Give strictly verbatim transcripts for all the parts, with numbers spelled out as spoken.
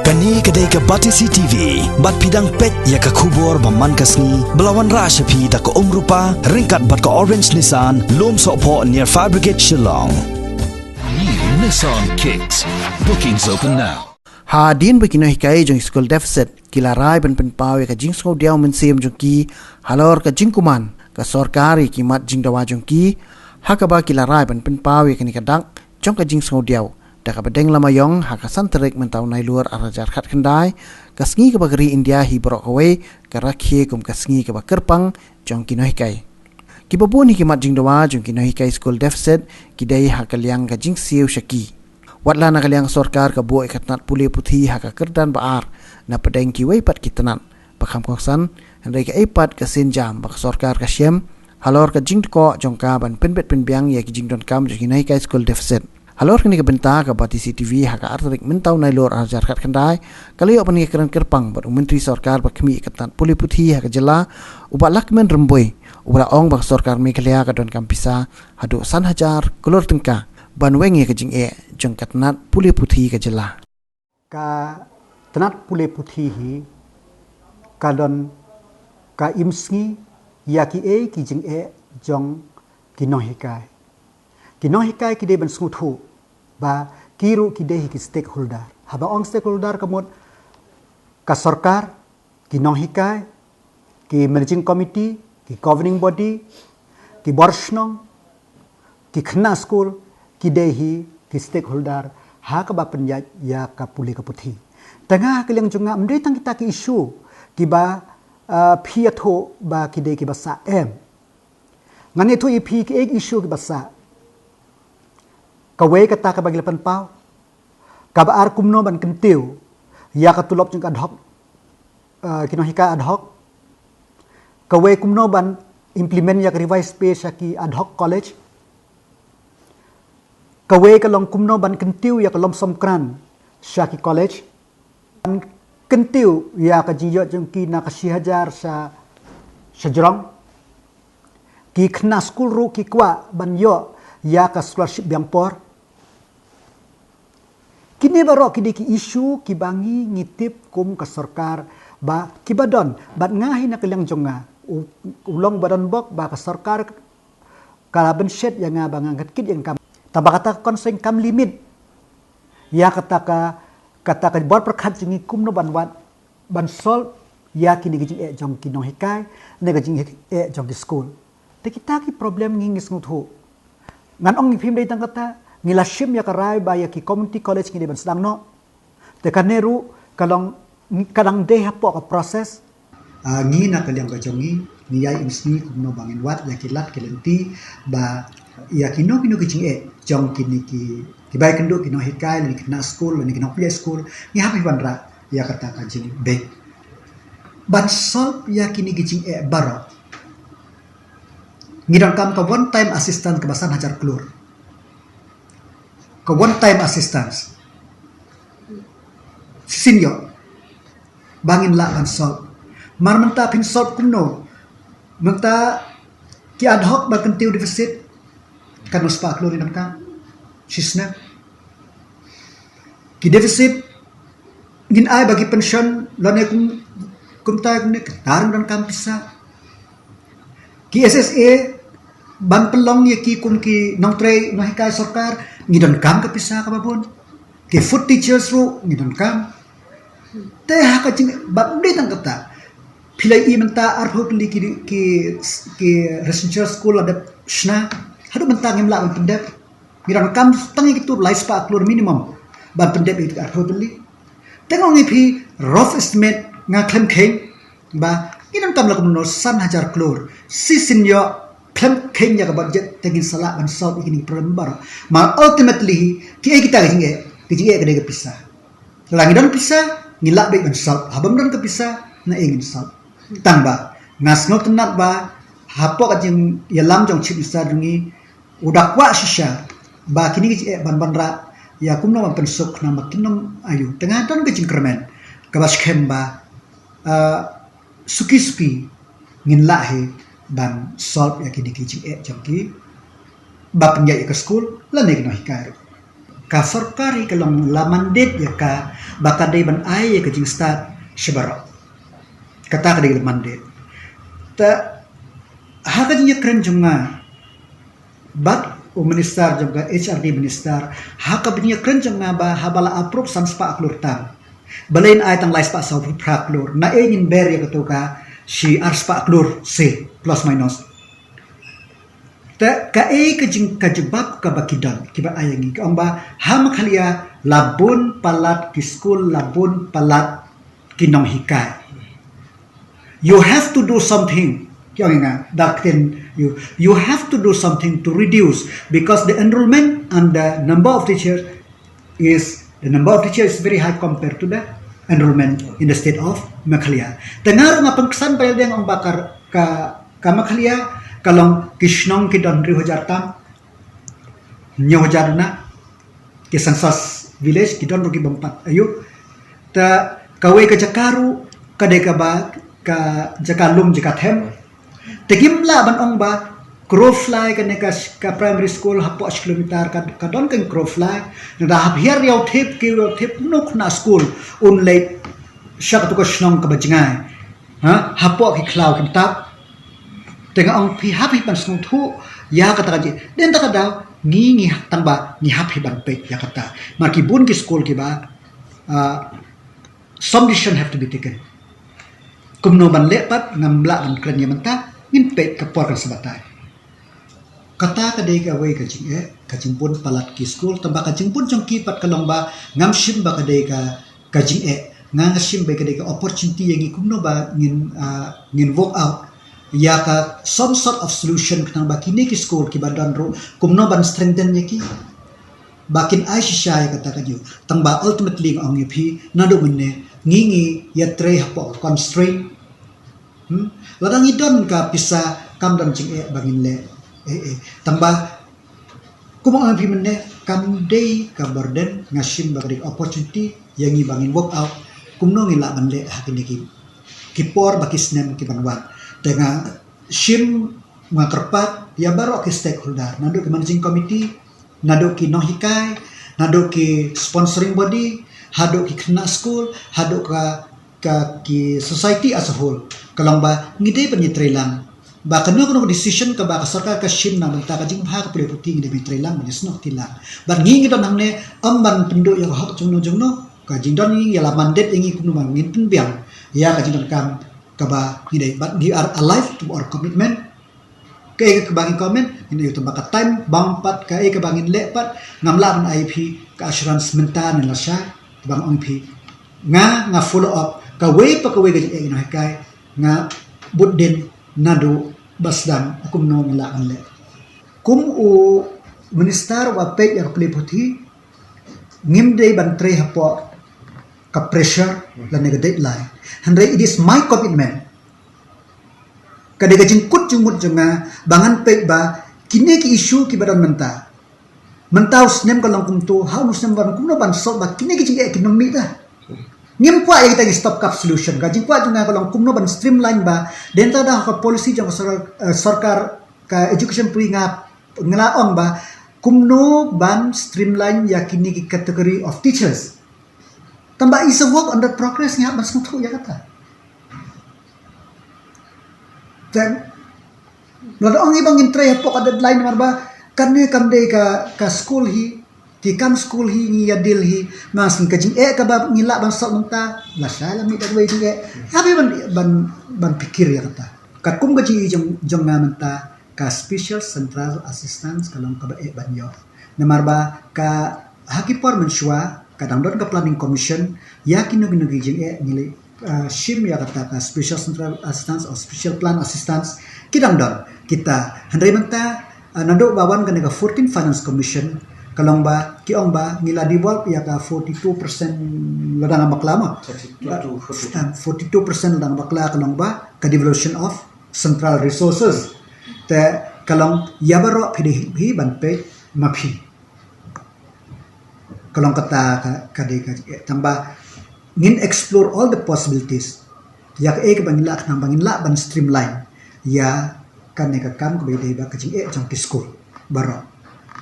Kane ka dei ka Batesi T V, bad phi dang peit ïa ka khubor ba man ka sngi, ba la wanrah sha phi da ka Umrupa, ryngkat bad ka Orange Nissan, Lumsohphoh near Fire Brigade Shillong. New Nissan Kicks. Bookings open now. Hadien ba ki nonghikai jong ki skul deficit ki la rai ban pynpaw ïa ka jingsngewdiaw mynsiem jong ki halor ka jingkuman ka sorkar ïa ki mat jingdawa jong ki, ha kaba ki la rai ban pynpaw ïa kane ka dak jong ka jingsngewdiaw da kaba deng lama ïong ha ka san tarik mynta u Nailur ar hajar khatkhyndai, ka sngi kaba ka ri India hi baroh kawei ka rakhe kum ka sngi kaba kyrpang jong ki nonghikai. Kiba bun hi ki mat jingdawa jong ki nonghikai skul deficit ki dei ha ka liang ka jingsiew sha ki. Wat la na ka liang ka sorkar ka buh ïa ka tnat pule puthi ha ka kyrdan ba ar na pdeng kiwei pat ki tnat ba kham kongsan, hynrei kaei pat ka sienjam ba ka sorkar ka shem halor ka jingtkoh jong ka ban pynbeit pynbiang ïa ki jingdonkam jong ki nonghikai skul deficit. Halor kane ka bynta ka Batesi T V ha ka ar tarik mynta u Nailur ar hajar khatkhyndai ka la ïoh ban ïakren kyrpang bad u Myntri Sorkar ba khmih ïa ka tnat pule puthi ha ka jylla, u Bah Lahkmen Rymbui, uba la ong ba ka sorkar Meghalaya ka donkam pisa haduh san hajar klur tyngka ban weng ïa ka jingeh jong ka tnat pule puthi ka jylla. Ka tnat pule puthi hi ka don ka imsngi ïa kiei ki jingeh jong ki nonghikai. Ki nonghikai ki dei ban sngewthuh ba ki ruh ki dei hi ki stakeholder. Haba ong stakeholder ka mut ka sorkar, ki nonghikai, ki managing committee, ki governing body, ki bor shnong, ki khynnah skul, ki dei hi ki stakeholder ha kaba pynïaid ïa ka pule ka puthi. Tang ha ka liang jong nga ym dei tang kita ki issue kiba, ah, phi ïathuh ba ki dei kiba sah, em. Ngan ïathuh ïa phi kiei ki issue kiba sah. Kawei kata kaba ngi la pynpaw. Kaba ar kumno ban kyntiew ïa ka tulop jong ki ad hoc, eh, ki nonghikai ad hoc. Kawei kumno ban implement ïa ka revised pay sha ki ad hoc college. Kawei ka long kumno ban kyntiew ïa ka lump sum grant sha ki college. Ban kyntiew ïa ka jingïoh jong ki na ka shi hajar sha, sha jrong. Ki khynnah skul ruh ki kwah ban ïoh ïa ka scholarship biang por. Kine baroh ki dei ki issue kiba ngi, ngi tip kum ka sorkar ba kiba don, bad nga hi na ka liang jong nga u, u long ba don bok ba ka sorkar ka la bynshet ïa nga ba ngan kit ïa ka kam. Tangba kata ka constraint kam limit ïa kata ka, kata ka bor pyrkhat jong ngi kumno ban wad, ban solve ïa kine ki jingeh jong ki nonghikai, ne ki jingeh jong ki skul. Te kita ki problem ngi, ngi sngewthuh. Ngan ong ïa phi ym dei tang kata, ngi la shim ïa ka rai ba ïa ki community college ngi dei ban sdang noh. Te kane ruh ka long, ka dang dei hapoh ka process. Ah, ngi na ka liang ka jong ngi, ngi ïai imsngi kumno ba ngin wad ïa ki lad ki lynti ba ïa kino kino ki jingeh jong kine ki, kiba ïakynduh ki nonghikai lane ki khynnah skul lane ki nongpynïaid skul, ngi hap ban wanrah ïa kata ka jingbeit ban solve ïa kine ki jingeh baroh. Ngi donkam ka one time assistance kaba san hajar klur. Ka one time assistance. Shisien ïoh ba ngin lah ban solve. Mar mynta phin solve kumno? Mynta ki ad hoc ba kyntiew deficit, katno spah klur ngi donkam shisnem? Ki deficit ngin ai ba ki pension lane kum, kumta kumne, kata ruh donkam pisa. Ki S S A ban pynlong ïa ki kum ki nongtrei nonghikai sorkar, ngi donkam ka pisa kaba bun. Ki food teachers ruh ngi donkam. Te ha ka jing, bad ym dei tang kata, phi la ïohi mynta arphew tylli ki, ki, ki residential school la dep shna. Haduh mynta ngim lah ban pyndep. Ngi donkam tang ïa kitu lai spah klur minimum ban pyndep ïa kitu arphew tylli. Te nga ong ïa phi, rough estimate nga khlem kheiñ ba ngi donkam la kumno, san hajar klur. Shisien ïoh, khlem kheiñ ïa ka budget te ngin sa lah ban solve ïa kine ki problem baroh. Ma ultimately hi, kiei kita ki jingeh? Ki jingeh ka dei ka pisa. Lada ngi don pisa, ngi lah beit ban solve. Haba ym don ka pisa, naei ngin solve? Tangba nga sngewtynnat ba hapoh ka jingïalam jong Chief Minister jong ngi, u da kwah shisha ba kine ki jingeh ban wanrah ïa kumno ban pynsuk khnang ba kin ym ïoh. Te nga don ka jingkyrmen kaba skhem ba, ah, suki suki ngin lah hi ban solve ïa kine ki jingeh jong ki ba pynïaid ïa ka skul lane ki nonghikai ruh. Ka sorkar hi ka long la mandate ïa ka ba ka dei ban ai ïa ka jingstad sha baroh. Kata ka dei la mandate. Te ha ka jingïakren jong nga bad u minister jong ka H R D minister, ha kaba ïakren jong nga ba haba la approve san spah klur tam, balei yn ai tang lai spah saw phra klur, naei ngin ber ïa kato ka shi ar spah klur se, plus minus. Te kaei ka jing, ka jubab kaba ki don, kiba ai ïa ngi, ki ong ba ha Meghalaya la bun palat ki skul, la bun palat ki nonghikai. You have to do something. Ki ong ïa nga, da ktien, you, you have to do something to reduce, because the enrollment and the number of teachers is, the number of teachers is very high compared to the enrollment in the state of Meghalaya. Te nga ruh nga pynksan ba ïa dei, nga ong ba ka, ka, ka Meghalaya ka long ki shnong ki don hynriew hajar tam, hynñiew hajar na, ki census village ki don ruh ki bym pat aïu. Te kawei ka jaka ruh ka dei kaba ka jaka lum, jaka them. Te kim lah ban ong ba Crowfly kane ka, ka primary school hapoh shi kilometer ka, ka don ka Crowfly. Nangta hap hiar ïa u thep, ki ïa u thep, kumno u khynnah skul un leit sha kato ka shnong kaba jngai, ha, hapoh ki khlaw ki btap. Te nga ong phi hap hi ban sngewthuh ïa kata ka jing, dei na kata ka daw ngi, ngi hap, tang ba ngi hap hi ban peit ïa kata. Namar ki bun ki skul kiba, ah, some decision have to be taken. Kumno ban leh pat ngam lah ban kren ïa mynta, ngin peit ka por kan sa batai. Kata ka dei kawei ka jingeh, ka jingbun palat ki skul, tang ba ka jingbun jong ki pat ka long ba ngam shim ba ka dei ka, ka jingeh, nga, nga shim ba ka dei ka opportunity ïa ngi kumno ba ngin, ah, ngin work out ïa ka some sort of solution, khnang ba kine ki skul kiba don ruh kumno ban strengthen ïa ki, ba kin ai shisha ïa kata ka jingeh. Tang ba ultimately nga ong ïa phi, naduh mynne ngi, ngi ïatrei hapoh constraint. Hmm? Lada ngi don ka pisa, kam don jingeh ba ngin leh. Eh, eh. Tang ba, kumba nga ong ïa phi mynne, kam dei ka burden, nga shim ba ka dei ka opportunity ïa ngi ba ngin work out kumno ngin lah ban leh ha kine ki, ki por bad ki snem ki ban wan. Te nga shim, nga kyrpad ïa baroh ki stakeholder, naduh ki managing committee, naduh ki nonghikai, naduh ki sponsoring body, haduh ki khynnah skul, haduh ka, ka ki society as a whole, ka long ba ngi dei ban ïatreilang ba kano kano ka decision kaba ka sorkar ka shim na bynta ka jingbha ka pule puthi, ngi dei ban ïatreilang, ban ïasnoh kti lang. Bad ngi, ngi don hangne ym ban pynduh ïa ka hok jongno jongno, ka jingdon ngi, ïa la mandate ïa ngi kumno ba ngin pynbiang ïa ka jingdonkam kaba ngi dei, but we are alive to our commitment. Kaei kaba ngin commit, ngin ïoh, tang ba ka time bang pat, kaei kaba ngin leh pat, ngam lah ban ai phi ka assurance mynta ne lashai, tang ba nga ong phi, nga, nga follow up kawei pa kawei ka jingeh ki nonghikai, nga bud dien naduh ba sdang kumno ngin lah ban leh. Kum u minister uba peit ïa ka pule puthi, ngim dei ban trei hapoh ka pressure lane ka deadline. Hynrei it is my commitment. Ka dei ka jingkut jingmut jong nga ba ngan peit ba kine ki issue kiba don mynta, mynta u snem ka long kumto, ha u snem ban kumno ban solve ba kine ki jingeh kin ym mih da. Ngim kwah ïa kita ki stopgap solution. Ka jingkwah jong nga ka long kumno ban streamline ba, dei na kata ka daw ka policy jong ka sor-, eh, sorkar ka education policy, nga, nga la ong ba kumno ban streamline ïa kine ki category of teachers. Tang ba it's a work under progress, ngi hap ban sngewthuh ïa kata. Te lada ong ïa ba ngin trei hapoh ka deadline, namar ba kane kam dei ka, ka skul hi, te kam skul hi ngi ïa deal hi. Mas ka jingeh kaba ngi lah ban solve mynta, lashai la mih da kawei jingeh. Hap ban, ban, ban pyrkhat ïa kata. Katkum ka jingïohi jong, jong nga mynta, ka Special Central Assistance ka long kaba eh ban ïoh. Namar ba ka, ha ki por mynshuwa ka dang don ka Planning Commission, ïa kino kino ki jingeh ngi la, ah, shim ïa kata ka Special Central Assistance or Special Plan Assistance, ki dang don kita. Hynrei mynta, ah, naduh ba wan kane ka fourteen Finance Commission, ka long ba ki ong ba ngi la devolve ïa ka forty-two percent, lada ngam bakla mo. Thirty-two to forty-two. Ah, forty-two percent lada ngam bakla, ka long ba ka devolution of central resources. Te ka long ïa baroh phi dei hi ban peit ma phi. Ka long kata ka, ka dei ka, eh, tang ba ngin explore all the possibilities. Ïa kaei kaba ngin lah, khnang ba ngin lah ban streamline ïa kane ka kam kaba ïadei bad ka jingeh jong ki skul baroh.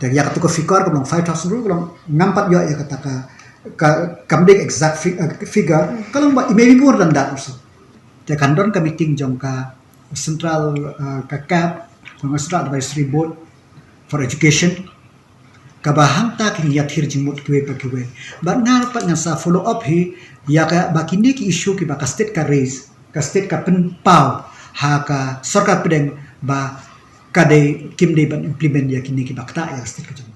Te ïa katu ka figure ka long five thousand ruh, ka long ngam pat ïoh ïa kata ka, ka kam dei exact fi- uh, figure, ka long ba it may be more than that also. Te kan don ka meeting jong ka central, uh, ka CAB, jong ka Central Advisory Board for Education, kaba hangta kin ïathir jingmut kiwei pa kiwei. Bad nga pat ngan sa follow up hi ïa kaba kine ki issue kiba ka state ka raise, ka state ka pynpaw ha ka sorkar pdeng ba ka dei kim dei ban implement ïa kine kiba ktah ïa ka state ka jong.